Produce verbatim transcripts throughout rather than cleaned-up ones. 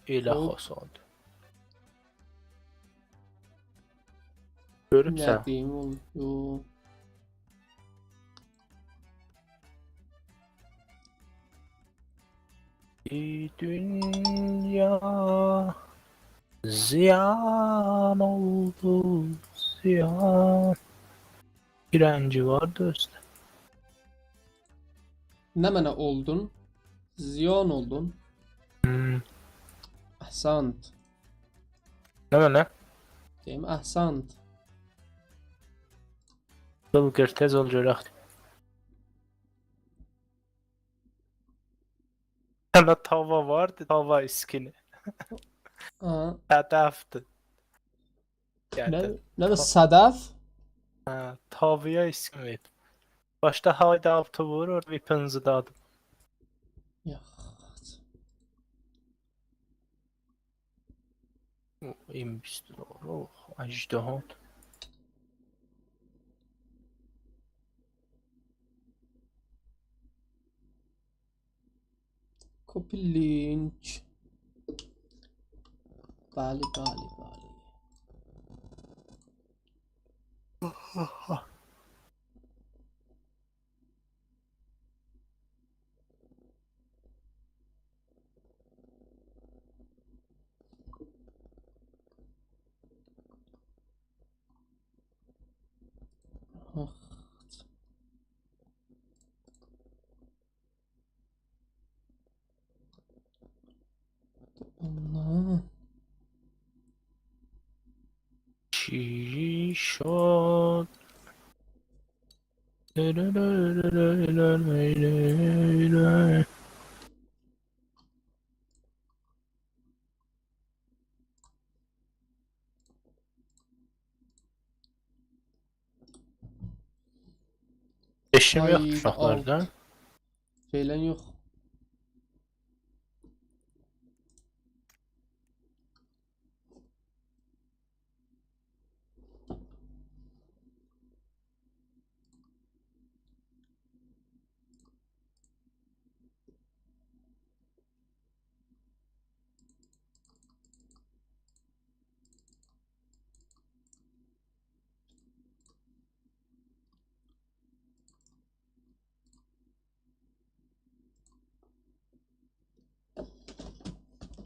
ائله خوش اولدو. گؤروبسن؟ نه دئییم، اولدو. ای دونیا زیان اولدو، زیان. بیر رنگی واردی اوسته. نمنه اولدون؟ زیان اولدون. هوم. احسنت. نمنه؟ دئییم، احسنت. قیلقیر، تئز اول گؤرک. هله تاوا واردی، تاوا اسکینی. آها. صدفدیر. گلدی. نه، نه به تا-، صدف؟ هه، تاوایا اسکین وئریر. باشدا هایدی آلتی وور، اورادا بیر پنجی ده آدیم. یوخ. او، ان پیسدیر، دوغرو. اوخ، اژدها. Copy link. بلی، بلی، بلی. آخ. آللاه. چی شد؟ ائشیگیم یوخدور آی، اوشاقلار دا. آلت. فعلاً یوخ.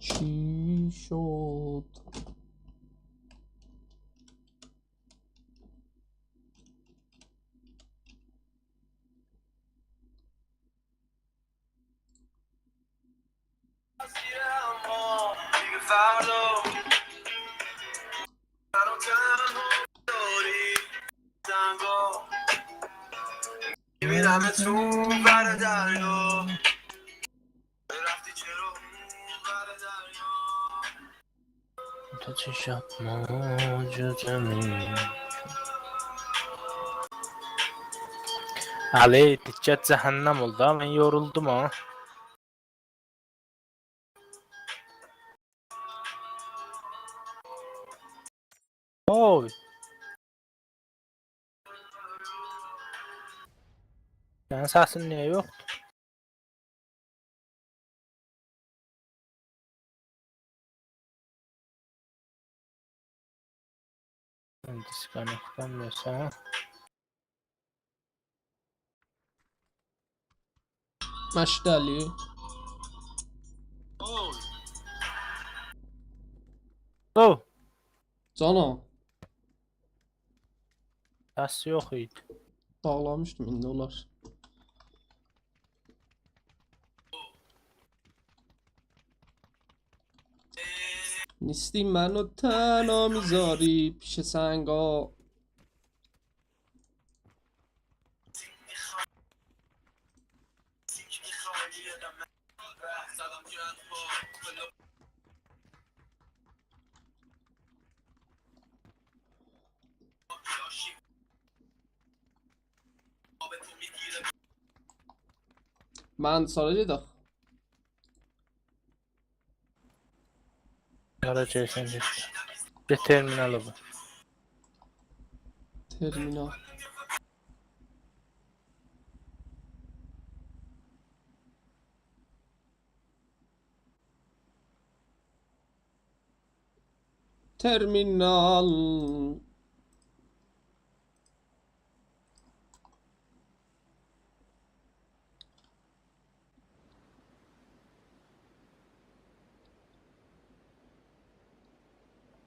چی شد؟ تو چشم، جوجه‌می. علی، دقت جهنم اولدو ها، من یورولدوم ها. اوی. سنین سسین نییه یوخدور؟ من دیسکانکتدن مثلا. مشتلی. او. جانا. سس یوخ ایدی. باغلامیشدیم، ایندی اولار. نیستی منو تنها می‌ذاری پیش سنگا. من سارا گئدک. یارا گئدسن گئت. بیر ترمینال بو. ترمینال. ترمینال.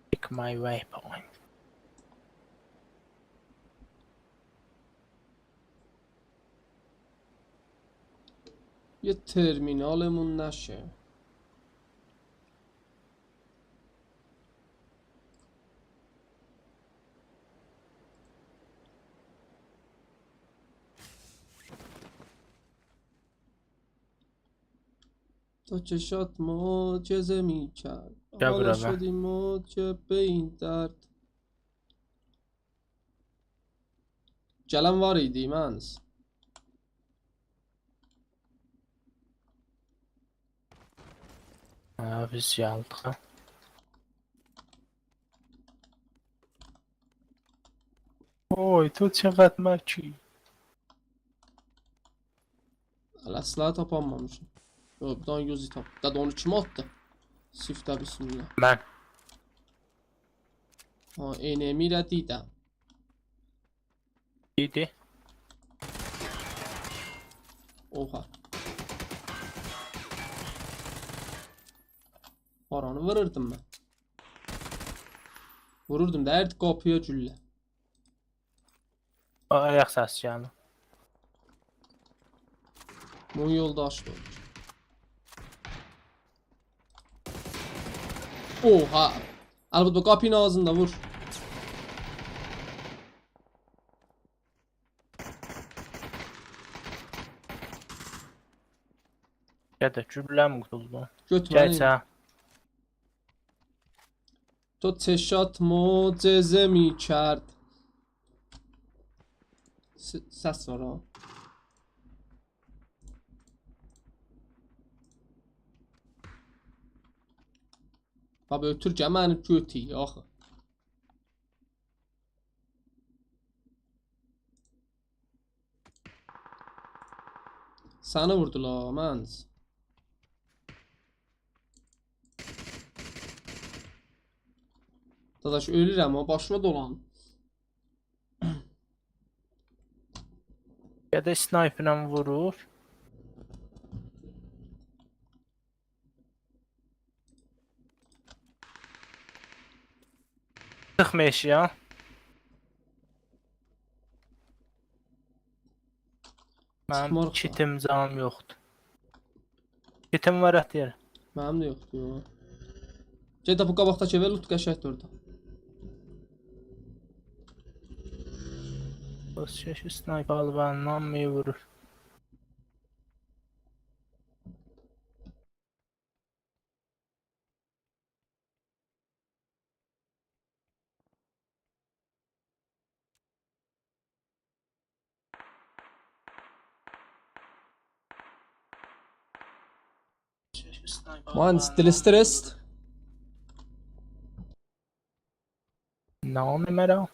Pick my waypoint. یه ترمینالمون نشه. تو چشات معجزه می‌کرد. گل بورا، حالا به. شدیم معجب به این درد. گلن وار ایدی، منز. هه، بیز گلدیک، هه. اوی، تو چقدر مکی. هله سلاح تاپانمامیشام. یوخ، بیر دنه یوزی تاپ. دا اونو کیم آتدی؟ سیفته بسم الله. من. ها، انمی را دیدم. دیدی. اوها. هارانی ووروردوم من؟ ووروردوم دا، هر قاپییا گولله. آ، آیاق سسی گلدی. بونون یولداشی دا اولور. اوها! البته، قاپینین آغزیندا وور. گده، گولله‌م قوتولدو. گؤتور، گل منی. سن. تو چشات معجزه می‌کرد. س-، سس وار ها. بابا، اؤتور گل، منی گؤتور آخی. سنی ووردولار، منز. داداش، اؤلورم، او باشیما دولان. گده اسنایپرله وورور. چیخما ائشییه. منیم چیخماریق دا. کیتیم، جانیم یوخدور. کیتیم وار، آت یئره. منیم ده یوخدور، یوخ. گئت بو قاباقداکی ائوه، لوت قشنگدیر اورادا. بس شش اسنایپ آلیب الیندن می وورور. Mann, still stressed. نه اونو مرا؟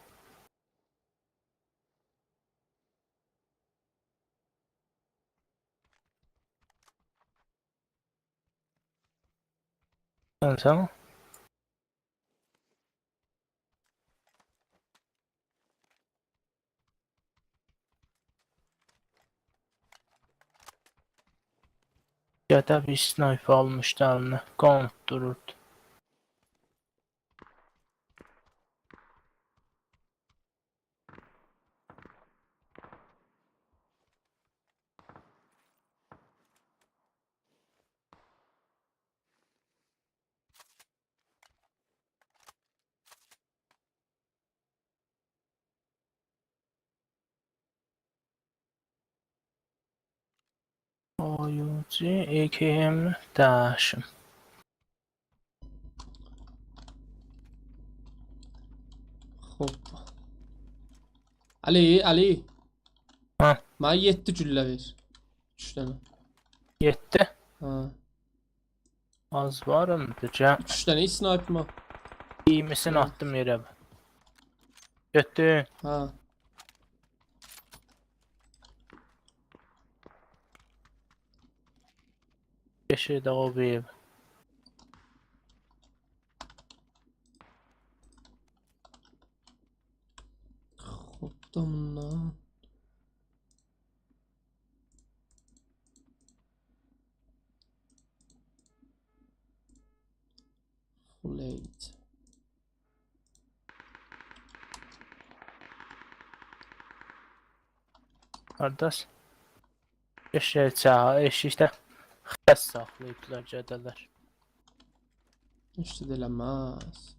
انسان. گده بیر اسنایپر آلمیشدی الینه. قانت دورورد. آی او جی، ای کی ام داشیم. خوب. علی، علی. هه. منه یئددی گولله وئر. اوچ دنه. یئددی؟ هه. آز وار ایندی، گل. اوچ دنه اسنایپر وار. اییرمیسینی، هه، آتدیم یئره. گئتدی. هه. بئشی ده او بیر. آدامدان. Full eight. قارداش. ائشیگه چاغیر، ائشیکده خس ساخلاییبلار گده‌لر. هئچ ده ائله‌مز.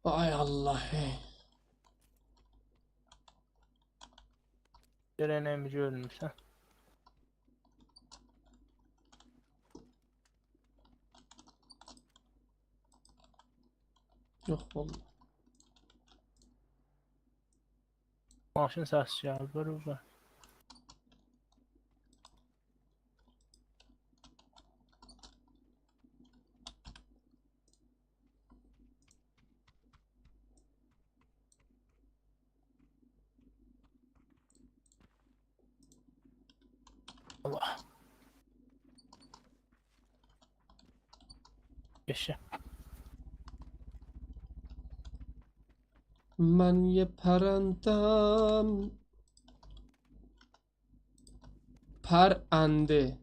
آی الله. گرک نمیجه اؤلموسن. یوخ، والله. ماشین سسی گلیر، بورا، بورا. الله. یاشا. من یه پرنده‌ام. پرنده.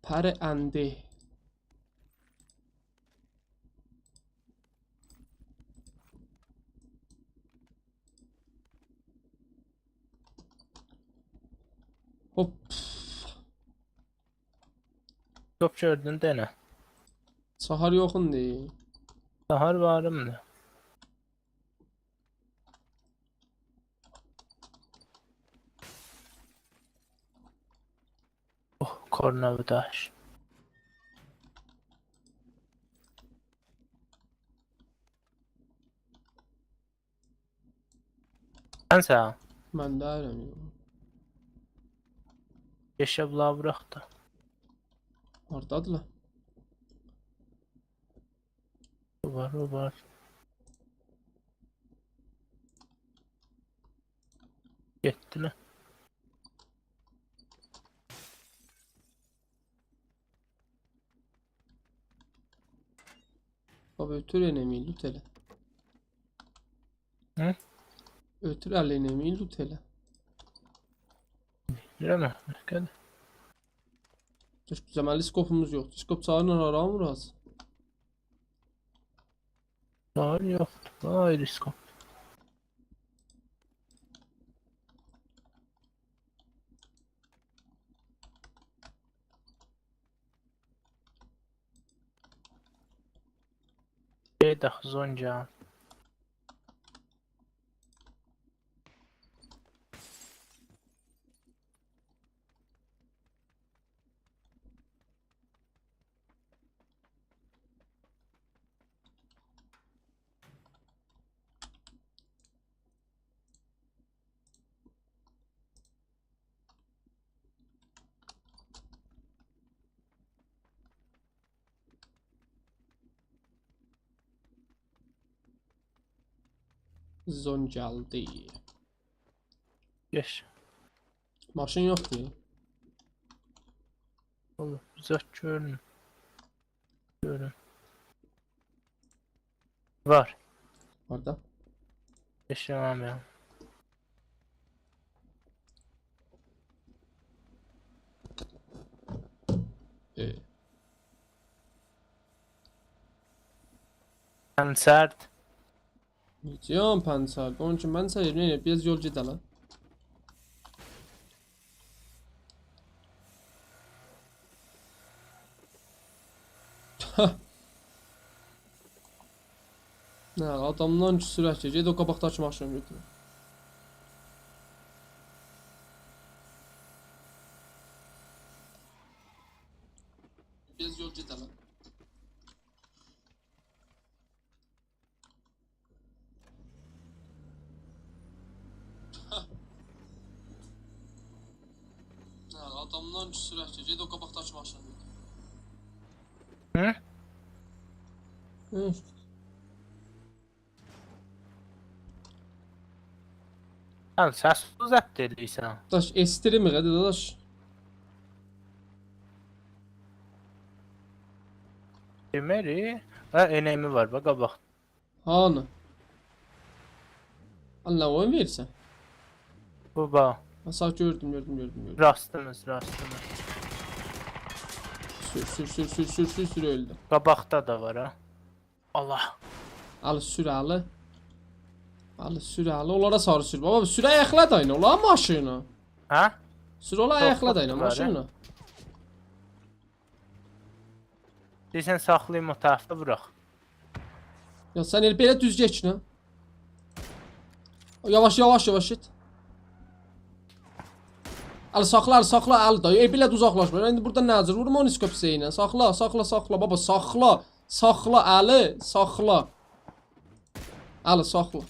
پرنده. هوپ. چوخ گؤردون، دئنه. چاهار یوخوندور. چاهار واریمدیر. اوه، کورنا بو داش. سنسن؟ من دئییرم، یوخ. یاشا، بولاری بوراخ دا. هاردادیلار؟ او وار، او وار. گئتدیلر. بابا، اؤتور انمی‌یی، لوت ائله. هی؟ اؤتور ال انمی‌یی، لوت ائله. بیلمیرم، مشکل. دوش، بیزیم هله اسکوپوموز یوخدور. اسکوپ چاغیرلا هارا ووراجاغیق؟ وار، یوخدور. وای، اسکوپ. گئدک زونجا. زون گلدی. یاش. ماشین یوخدور؟ والله، زاد گؤرمور. گؤرون. وار. هاردا؟ ائشیگیم یا. ائ. پنچرد. نئجه یان پنچرد؟ اونون اوچون من سیرم، نه، بیر آز یول گئدک ها. نه، آدامدان کی سورک کی، گئت او قاباقداکی ماشینی گؤتور. آدامدان کی سورک کی، گئت او قاباقداکی ماشینی گؤتور. هی؟ هی. سن سس ضبط ائله‌ییرسن. داداش، استریم قدر، داداش. دئمه‌لی، ها، انمی وار، باخ، قاباق. هانی؟ الله، اویون وئریرسن. بو، باخ. ها، ساغ گؤردوم، گؤردوم، گؤردوم، گؤردوم. راستیمیز، راستیمیز. سور، سور، سور، اؤلدو. قاباقدا دا وار، ها. الله. آلی، سور، آلی. آلی، سور، آلی. اونلارا ساری سور. بابا، سور، آیاقلا دا اینا. اولار ماشینی. هه؟ سور، اولا چوخ آیاقلا دا اینا، وار، هه؟ ماشینی. دئییرسن، ساخلاییم او طرفده، ووراق. یا سن ائله بئله دوز گئت نه؟ یاواش، یاواش، یاواش گئت. آلی، ساخلا، آلی، ساخلا، آلی دا. ائ، بئله ده اوزاقلاشما. ایندی بورادا نه جور؟ وورما اونو اسکوپ زئینه. ساخلا، ساخلا، ساخلا. بابا، ساخلا. ساخلا، آلی، ساخلا. آلی، ساخلا.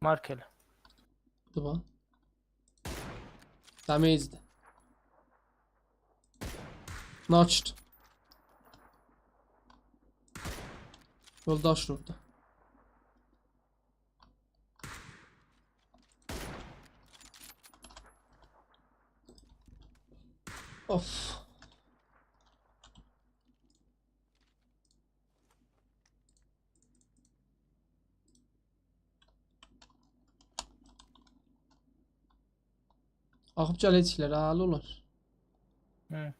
مارک ائله. دور باخ. دمیجدیر. ناچت. یولداش ووردو. اوف. آخیب گله‌جکلر، هه، حل اولار. هه.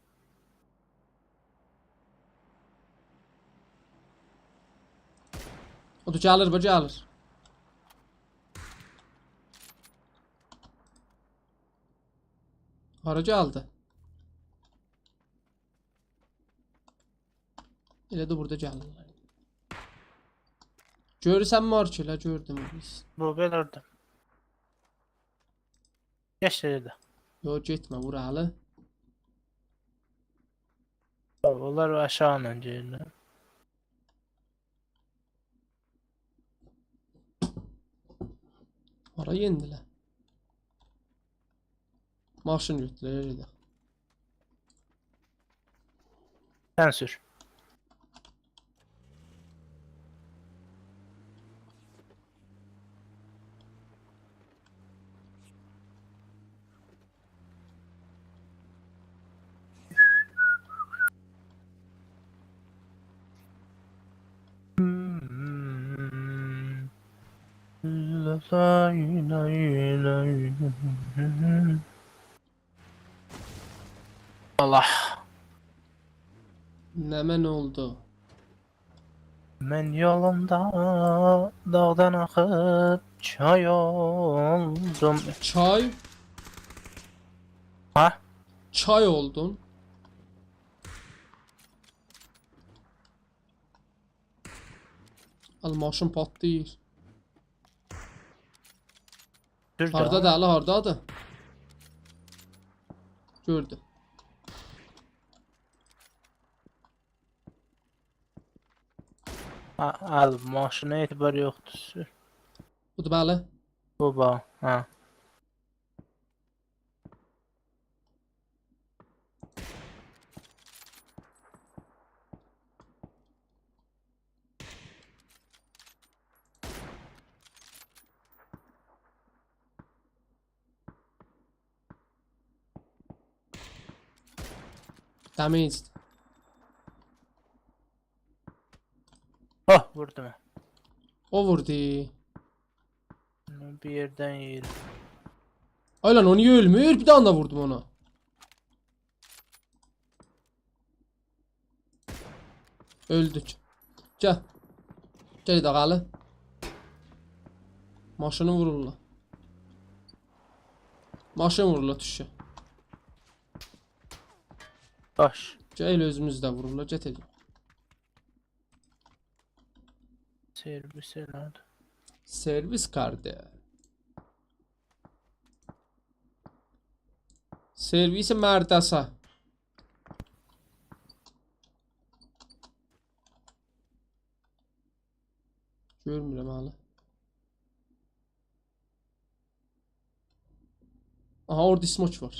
او دا گلیر، بو گلیر. هارا گلدی؟ ائله ده بورادا گلیرلر. گؤرورسن مارک ائله، گؤردوم بیز. بو، بئله اورادا. گئچ ده. یوخ، گئتمه، وور هله. اونلار آشاغیندان گلیرلر. هارا یئندیلر؟ ماشین گؤتوره‌لر، ائله. سن سور. الله. نمنه اولدو؟ من یولومدا داغدان آخیب چای اولدوم. چای؟ هه؟ چای اولدون؟ آل، ماشین پاتلاییر. دور دا. هاردادیر، هله هاردادیر؟ گؤردو. آ-، آل، ماشینا اعتبار یوخدور، سور. بودور، بلی. بو، باخ، هه. Damaged. آه، ووردو منی. او ووردو. بیر یئردن یئییر. آی لان، او نییه اؤلمور؟ بیر دانا دا ووردوم اونا. اؤلدوک. گل. گل، داغالی. ماشینی وورورلار. ماشین وورورلار، دوشور. باش. گل، اؤزوموزو ده وورورلار، گت ائدین. سرویس ائله‌دی. سرویس کاردی. سرویس مردسه. گؤرمورم هله. آها، اورادا اسموک وار.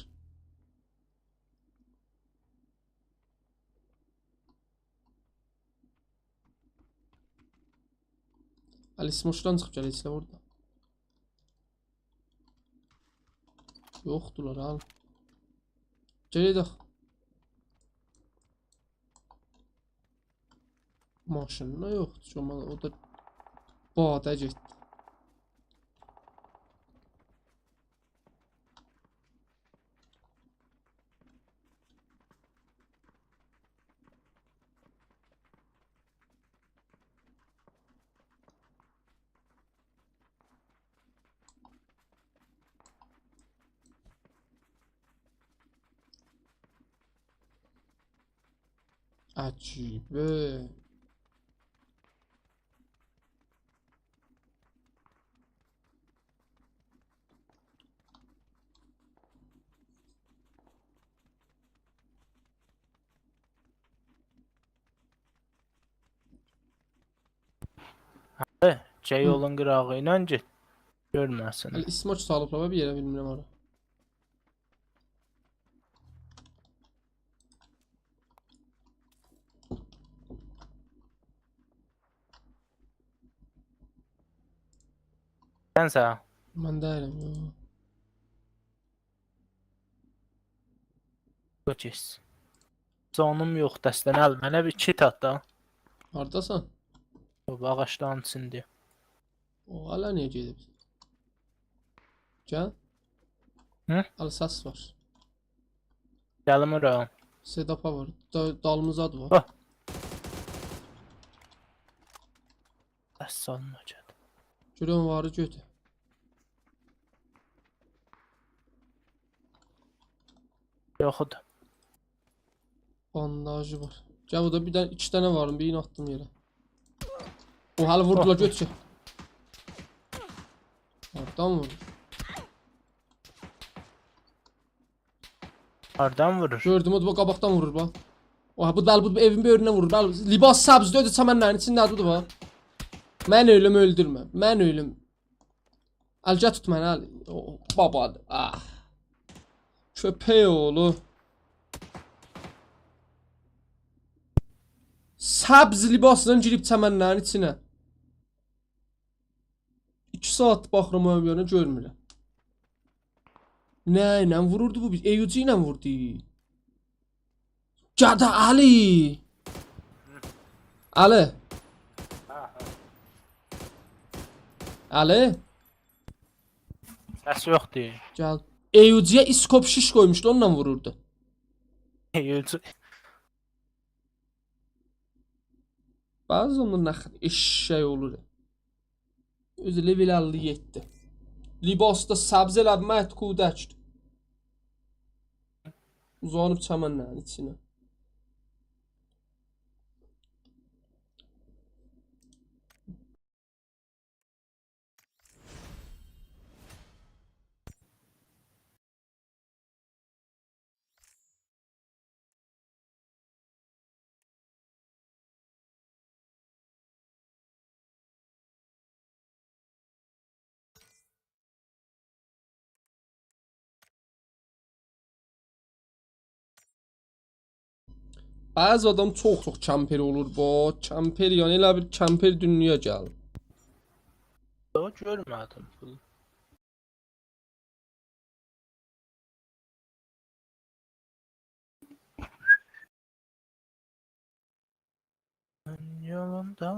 هله اسموکدان چیخیب گله‌جکلر اورادا. یوخدولار ها. گل گئدک. ماشین دا یوخدور کی، او دا بادا گئتدی. عجیبه. هه، گل یولون قیراغی ایله گئت. گؤرمه‌سین. هله اسموک سالیبلار بیر یئره، بیلمیرم هارا. سنسن؟ من دئییلم، یوخ. قوچ ایس. جانیم یوخ، دستن ال. منه بیر کیت آت دا. هارداسان؟ یوخ، آغاجلارین ایچینده. او، هله نییه گئدیب؟ گل. هی؟ هله سس وار. گلیم اورا. صدا وار. دا-، دالیمیزدادیر او. باخ. سس سالما، گل. گؤر اونلاری گؤتور. یوخدور. بانداژی وار. گل، بورادا بیر دنه، ایکی دنه وار، بیرینی آتدیم یئره. او، هله ووردولار، اوه، گؤتور. هاردان وورور؟ هاردان وورور؟ گؤردوم، او دا قاباقدان وورور، باخ. اوها، بو دا، بو ائوین بؤیرونه وورور. بلی، لباس سبز دؤیدو، چمنلرین ایچینده‌دیر، بو دا، باخ. من اؤلوم، اؤلدورمه. من اؤلوم. ال، گل توت منی، ال. او، بابا، آه. کؤپک اوغلو. سبز لباسلا گیریب چمنلرین ایچینه. ایکی ساعات باخیرام او یانا، گؤرمورم. نه ایله ووروردو بو؟ بیز ای یو جی ایله ووردو. گده علی. علی. علی. سس یوخدور. گل. ای یو جی‌یه اسکوپ شیش قویموشدو، اونونلا ووروردو. ای یو جی. بعضی زامان نه خ-، ائششک اولور. اؤزو لول اللی یئددی. لباس دا سبز ائله‌مک کودکدیر. اوزانیب چمنلرین ایچینه. بعضی آدام چوخ-چوخ کمپر اولور، بو کمپر، یعنی ائله بیل کمپر دونیایا گلدی. داها گؤرمه‌دیم. من یولوندا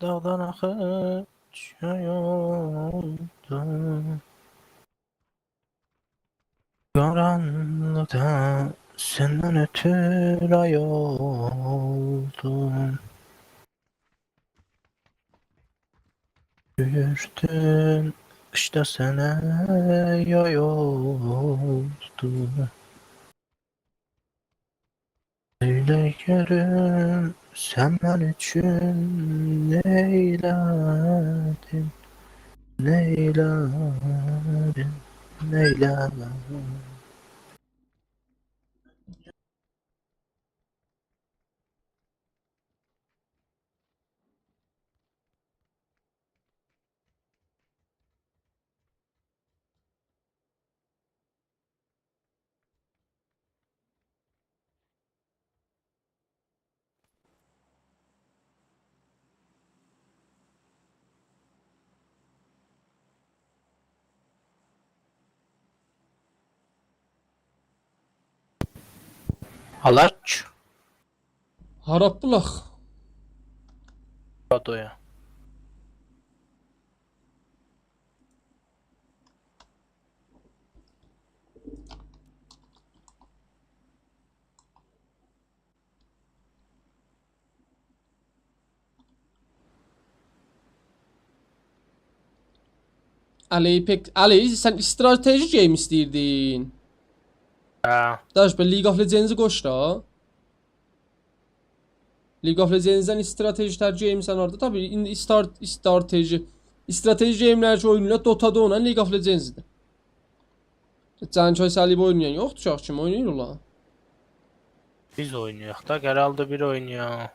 داغدان آخیب چای اولدوم. قارانلیقدا سندن اؤتور آی اولدوم. گؤردوم، قیشدا سنه یای اولدوم. سؤیله گؤروم، سن من اوچون نئیله‌دین، نئیله‌دین، نئیله‌دین؟ آلاک. هارا بولاق؟ آدایا. علی، پک، علی، سن استراتژی گیم ایسته‌ییردین. هه. داداش، به League of Legends-ی قوش دا. League of Legends-دن استراتژی‌تر گیم سن اورادا. طبیعی، ایندی استار-، استراتژی، استراتژی گیم‌لر کی اویناییرلار، Dota-دا اونان League of Legends-دیر. جنگ‌های صلیبی اوینایان یوخدور کی، آخی کیم اویناییر اولا؟ بیز اوینایاق دا، قراردی بیر اوینایاق.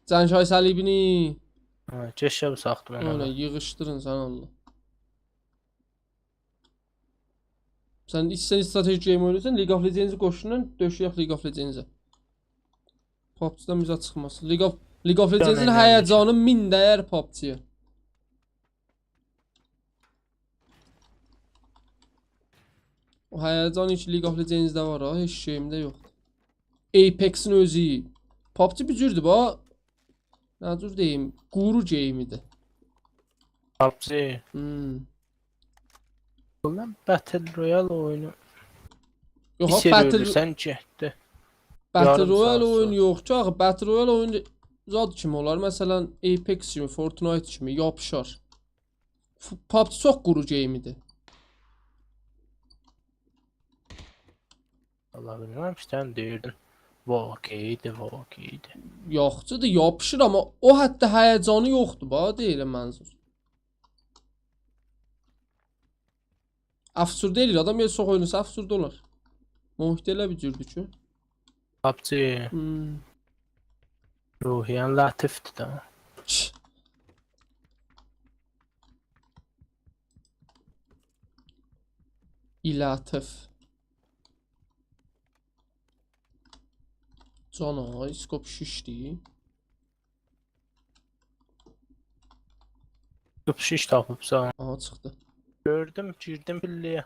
جنگ‌های صلیبی‌نی. هه، کئچ بو ساختمانا. اوینا، ییغیشدیرین سن الله. سن ایسته‌سن استراتژی گیم اویناییرسان، League of Legends-ی قوشوندان دؤشه‌یک League of Legends-ه. PUBG-دن بیزه چیخماز. League of، League of Legends-ین هیجانی مین دَیر PUBG-یه. او هیجان هئچ League of Legends-ده وار ها، هئچ گیمده یوخدور. Apex-ین اؤزو. PUBG بیر جوردور، با. نه جور دئییم؟ قورو گیمی‌دیر. PUBG. هوم. اولان Battle Royale اویونو. یوخ، بیر ها، سری Battle، اؤلورسن، گئتدی. Battle Royale اویون یوخ کی، آخی Battle Royale اویون زاد کیمی اولار؟ مثلا، Apex کیمی، Fortnite کیمی یاپیشار. ف-، PUBG چوخ قورو گیمی‌دیر. والله بیلمیرم، سن دئییردین، واقعی‌دیر، واقعی‌دیر. یاخشی‌دیر، یاپیشیر، آمما او حدده هیجانی یوخدور، باها دئییرم منظور. افسرده ائله‌ییر، آدام یئنه چوخ اویناسا افسرده اولار. محیط ائله بیر جوردور کی. PUBG. هوم. روحیه‌ن لطیف‌دیر ده. چ. ایلاتیف. جانا، اسکوپ شیشدی. اسکوپ شیش تاپیبسان. آها، چیخدی. گؤردوم، گیردیم پیلله‌یه.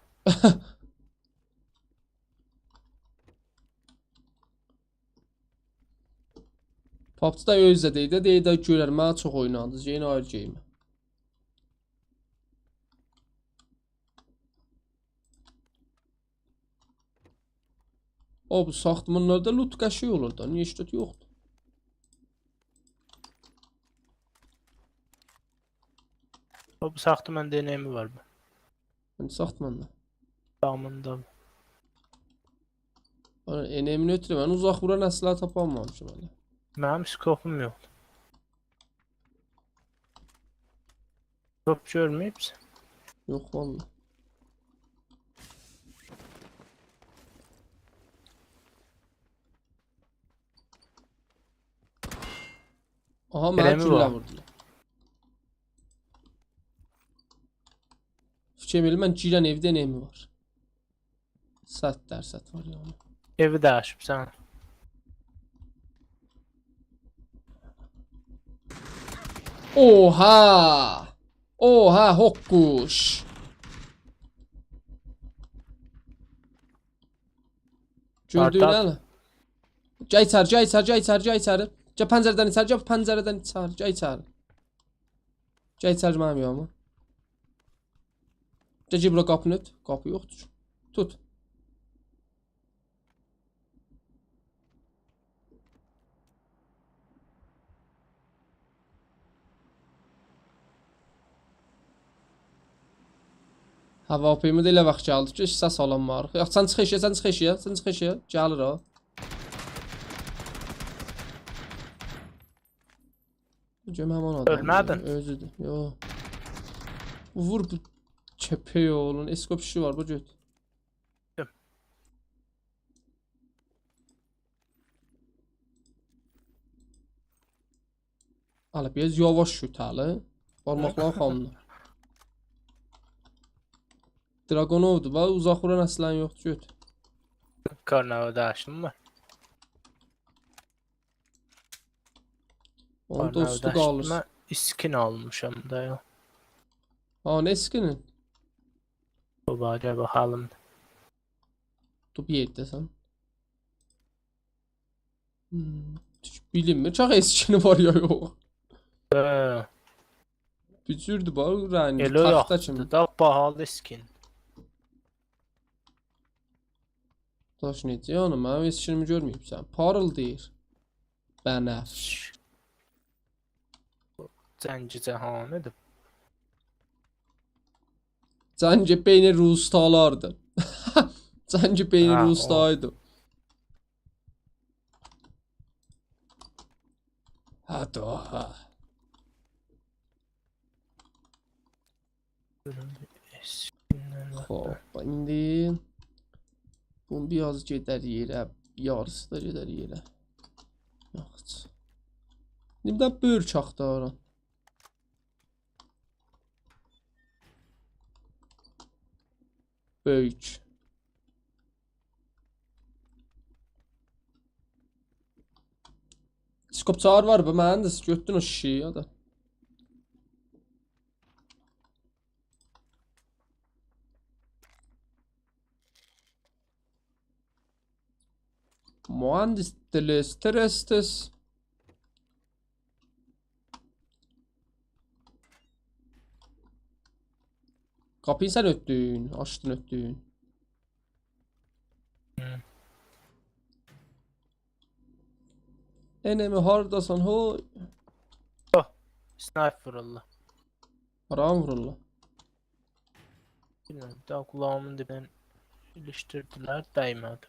PUBG دا اؤزو ده دئییر ده، دئییر ده گؤرر، منه چوخ اوینادینیز، یئنه آیری گیمه. او، بو ساختمانلاردا لوت قشنگ اولور دا، نییه هئچ لوت یوخدور؟ او، بو ساختماندا انمی وار بو. هانسی ساختماندا؟ دامیندا. آ، انمینی اؤتورم، من اوزاق ووران اسلحه تاپانمامیشام هله. منیم اسکوپوم یوخدور. اسکوپ گؤرمه‌ییبسن؟ یوخ، والله. آها، منه گولله ووردولار. فیکر ائلیرم، من گیرن ائوده انمی وار. صد درصد وار یعنی. ائوی دَییشیبسن. اوها! اوها، هوققوش! گؤردون، هاردادیر؟ گل ایچری، گل ایچری، گل ایچری، گل ایچری. گل پنجره‌دن ایچری، گل پنجره‌دن ایچری، گل ایچری. گل ایچری منیم یانیما. گل، گل بورا، قاپینی اؤت. قاپی یوخدور. توت. هواپیما دا ائله واخت گلدی کی، سس آلانماریق. یوخ، سن چیخ ائشیگه، سن چیخ ائشیگه، سن چیخ ائشیگه. گلیر او. گؤرم همان آدام. اؤلمه‌دین؟ اؤزودور. یوخ. وور بو کؤپک اوغلون. اسکوپ شیشی وار، بو گؤت. گؤتور. هله بیر آز یاواش شوت هله. بارماقلارین خامدیر. دراگونوودور، باخ، اوزاق ووران اصلا یوخدور، گؤت. کار نوود آچدیم من. اونون دوستو قالیر. کار نوود آچدیم، من اسکین آلمیشام دا یا. ها، نه اسکینین؟ بو باخ، گل باخالیم. دور، بیر یئرده‌سن. هوم، بیلینمیر چاخ اسکینی وار یا یوخ. هه. بیر جوردور باخ رنگی، ائله تخته یاخشیدیر کیمی. دا، باهالی اسکین. داش نئجه یعنی؟ منیم اسکینیمی گؤرمه‌ییبسن. پارلداییر. بنفش. جنگ جهانی‌دیر. جنگ بین روستالاردیر. جنگ بین هه، او. روستایدی. هه، دا، هه. خوب، ایندی بونو بیر آز گئدر یئره، یاریسی دا گئدر یئره. یاخشی. ایندی بیر ده بؤرک آختارام. بؤرک. اسکوپ چاغیر وار، بو مهندس گؤتدون او شیشه‌یی، او دا. مهندس دلسترستس. قاپینی سن اؤرتدون، آچدین، اؤرتدون. هی. انمی هارداسان، هوی؟ اوه، اسنایپر وورورلار. هارا وورورلار؟ بیلمیرم، بیر دنه قولاغیمین دیبیندن ایلیشدیردیلر، دیمه‌دی.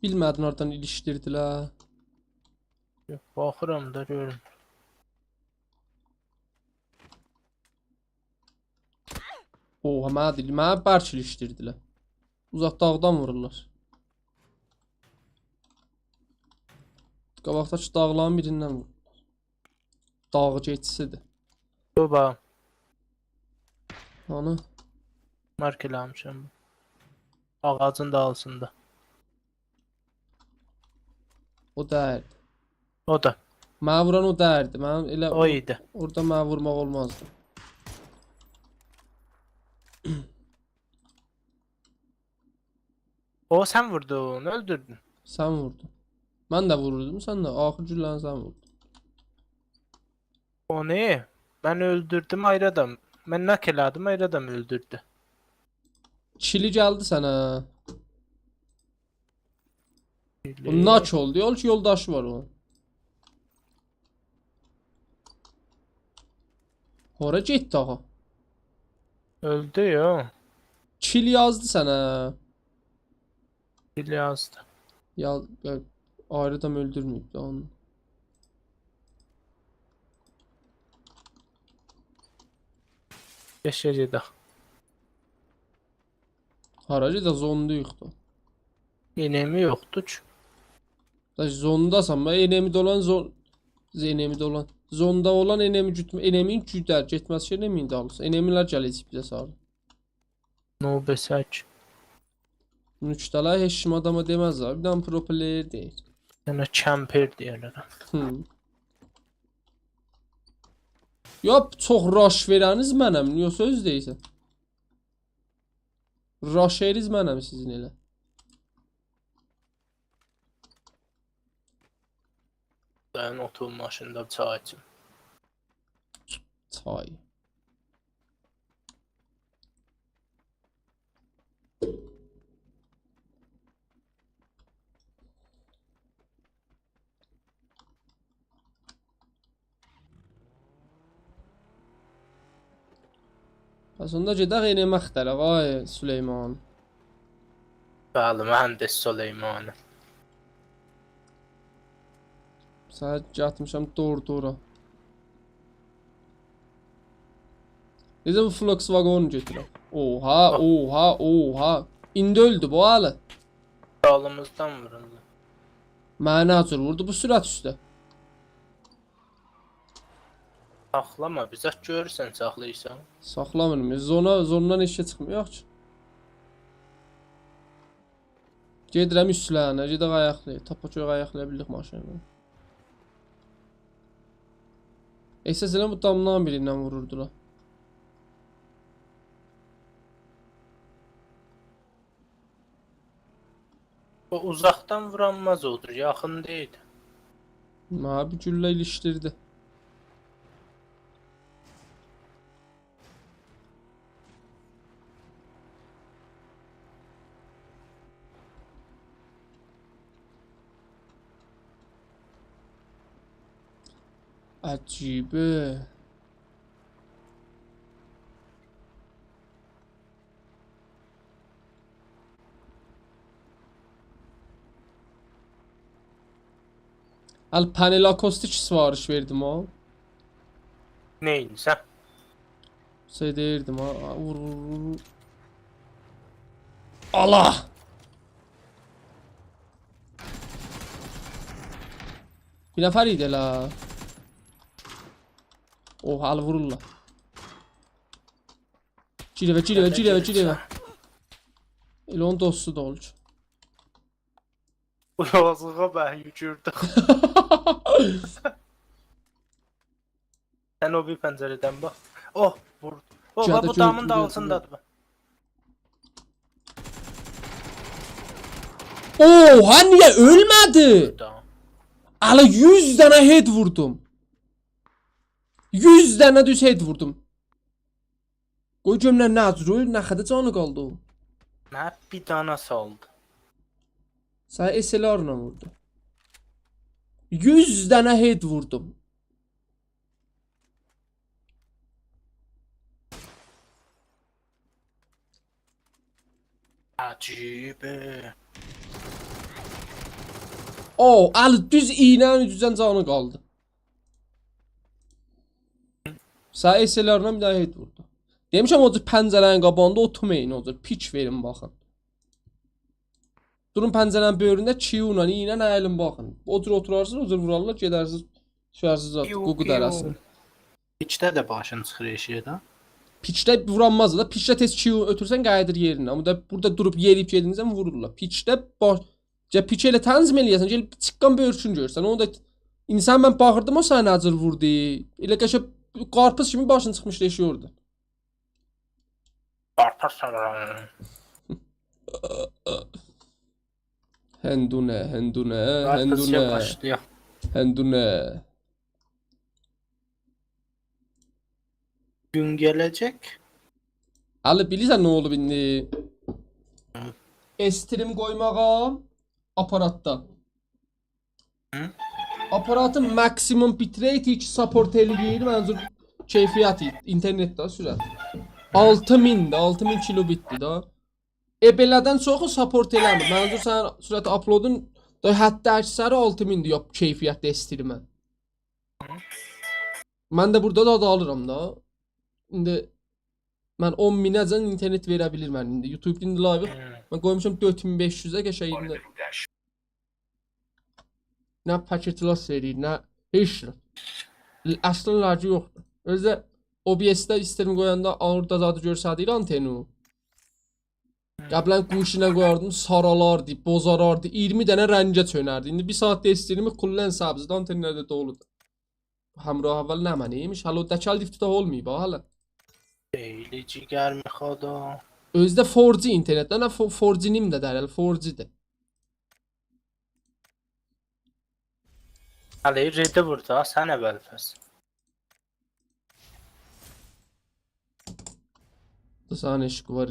بیلمه‌دین هاردان ایلیشدیردیلر. یوخ، باخیرام دا گؤروم. اوها، منه دئییر، منه برک ایلیشدیردیلر. اوزاق داغدان وورورلار. قاباقداکی داغلارین بیریندن وورورلار. داغ گئچیسی‌دیر. بو باخ. هانی؟ مارک ائله‌میشم. آغاجین دالیسیندا. او دئییل. او دا. منه ووران او دئییلدی. منه ائله او او، ایدی. اورادا منه وورماق اولمازدی. او، سن ووردون، اؤلدوردون. سن ووردون. من ده ووروردوم، سن ده. آخیر گولله‌نی سن ووردون. اونو من اؤلدوردوم، آیری آدام. من ناک ائله‌دیم، آیری آدام اؤلدوردو. کیلی گلدی سنه. بو بیلیر. ناک اولدو، یول کی، یولداشی وار اونون. هارا گئتدی آخی؟ اؤلدو یا. کیل یازدی سنه. کیل یازدی. یا، یا، آیری آدام اؤلدورمه‌ییب ده اونو. گئچ، گئچ، گئدک. هارا گئدک، زوندایوق دا. انمی یوخدور کی. دا زونداسان، باخ، انمی‌ده اولان زون-، انمی‌ده اولان. زوندا اولان انمی گوتمه، انمین گودر، گئتمز کی، انمین دالیسی. انمی‌لر گله‌جک بیزه ساری. نوبه سک. نوکته‌لر هئچ کیم آداما دئمزلر. بیر دنه پرو پلیر دئییر. سنه کمپر دئیرلر. هی. یا، چوخ راش وئرنیز منم، یوخسا اؤز دئییرسن. راشریز منم سیزین ائله. دایان، اوتور ماشیندا، بیر چای ایچیم. چای. پس اوندا گئدک انمی آختاراق، آی سلیمان. بلی، مهندس سلیمانی. سنی گتیرمیشم دور-دورا. نئجه بو Volkswagen گؤتورم؟ اوها، اوها، اوها. ایندی اؤلدو بو هله. دالیمیزدان وورولدو. منه نه جور ووردو بو سرعت اوسته؟ ساخلاما، بیر زاد گؤرورسن، ساخلاییرسان. ساخلامیرام. زونا، زوندان هئچ شئی چیخمیر، یوخ کی. گئدیرم اوستلرینه، گئدک آیاقلایاق. تاپا گؤرک آیاقلایا بیللیک ماشینی. احساس ائله‌ییرم بو دامدان بیریندن ووروردولار. او اوزاقدان وورانماز اودور، یاخین دئییل. منه بیر گولله ایلیشدیردی. عجیبه. ال پنل آکوستیک سفارش وئردیم ها. نئینیسن؟ شئی دئییردیم ها. وور، وور، وور، وور. الله! بیر نفر ایدی ائله. اوها، ال وورورلار. گیر ائوه، گیر ائوه، گیر ائوه، گیر ائوه. ائله اونون دوستو دا اولور. بو یازیغا بن یوکوردو. سن او بیر پنجره‌دن باخ. اوه، ووردو. اوه، گلدی، باخ، بو دامین دا گؤردوم، گؤردوم، آلتیندادیر، گؤردوم. باخ. اوها، نییه اؤلمه‌دی؟ تامام. آلا، یوز دنه هد ووردوم. یوز دنه دوز هد ووردوم. قوی گؤروم نه، نه جور اؤل، نه قدر جانی قالدی او؟ نه بیر دانا سالدی. سنی اس ال آر لا ووردو. یوز دنه هد ووردوم. عجیبه. او، آلا، دوز ایینه‌نین اوجوجن جانی قالدی. سنی اس ال آر لا بیر دنه هد ووردو. دئمیشم، او جور پنجره‌نین قاباغیندا اوتورمایین، او جور پیک وئرین، باخین. دورون پنجره‌نین بؤیرونده کیو ایله، ایینه، نه ایله باخین. او جور اوتورارسینیز، او جور وورارلار، گئدرسینیز، دوشرسینیز زاد، پیو، قوقو پیو. دره‌سینه. پیکده ده باشین چیخیر ائشییه ده. پیکده وورانماز دا، پیکده تئز کیو اؤتورسن، قاییدیر یئرینه. آمما دا بورادا دوروب یئرییب گئدینجه وورورلار. پیکده باش، یا پیک ائله تنظیم ائله‌یه‌سن، گل چیققان بؤیرکون گؤرسن. اونو دا، انسان، من باخیردیم، او سنی نه جور ووردو. ائله قشه قارپیز کیمی باشین چیخمیشدی ائشییه اوردان. قارپیز سالارام. هندونه، هندونه، قارپیز هندونه. باشلایاق. هندونه. گون گله‌جک. علی، بیلیرسن نه اولوب ایندی؟ هی. استریم قویماغا آپاراتدا. هی؟ آپاراتین ماکسیموم بیت‌ریتی کی ساپورت ائله‌ییر، منظور کیفیتی، اینترنت ده، سرعت. هی؟ آلتی مین ده، آلتی مین کیلوبیت‌دیر ده. ائ، بئله‌دن چوخو ساپورت ائله‌میر. منظور سنین سرعت آپلودون دا حد اکثری آلتی میندیر، یوخ، کیفیتده استریمه. من ده بورادا دا، دا آلیرام دا. ایندی من اون مینه‌جن اینترنت وئره بیلیر منیم ایندی. یوتیوب ایندی لایو. هی. من قویموشام دؤرد مین بئش یوزه، قشنگ ایندی. نه پاکت لاس وئریر، نه هئچ نه. اصلا لاگی یوخدور. اؤزو ده او بی اس‌ده استریم قویاندا اورادا زادی گؤرسدیر آنتنی. قبلا گوشینه قویاردیم، سارالاردی، بوزاراردی، اییرمی دنه رنگه چؤنردی. ایندی بیر ساعاتدیر استریمی کلاً سبزدیر، آنتنلر ده دولودور. همراه اول نمنه ایمیش؟ هله او دکل لیفت ده اولماییب ها هله. خیلی جیگر می‌خواد او. اؤزو ده فور جی اینترنت، نه فو-، فور جی نیم ده دئییل، فور جی‌دیر. هله رئدی وور دا، سن اول پس. دا سنین عشقی وار،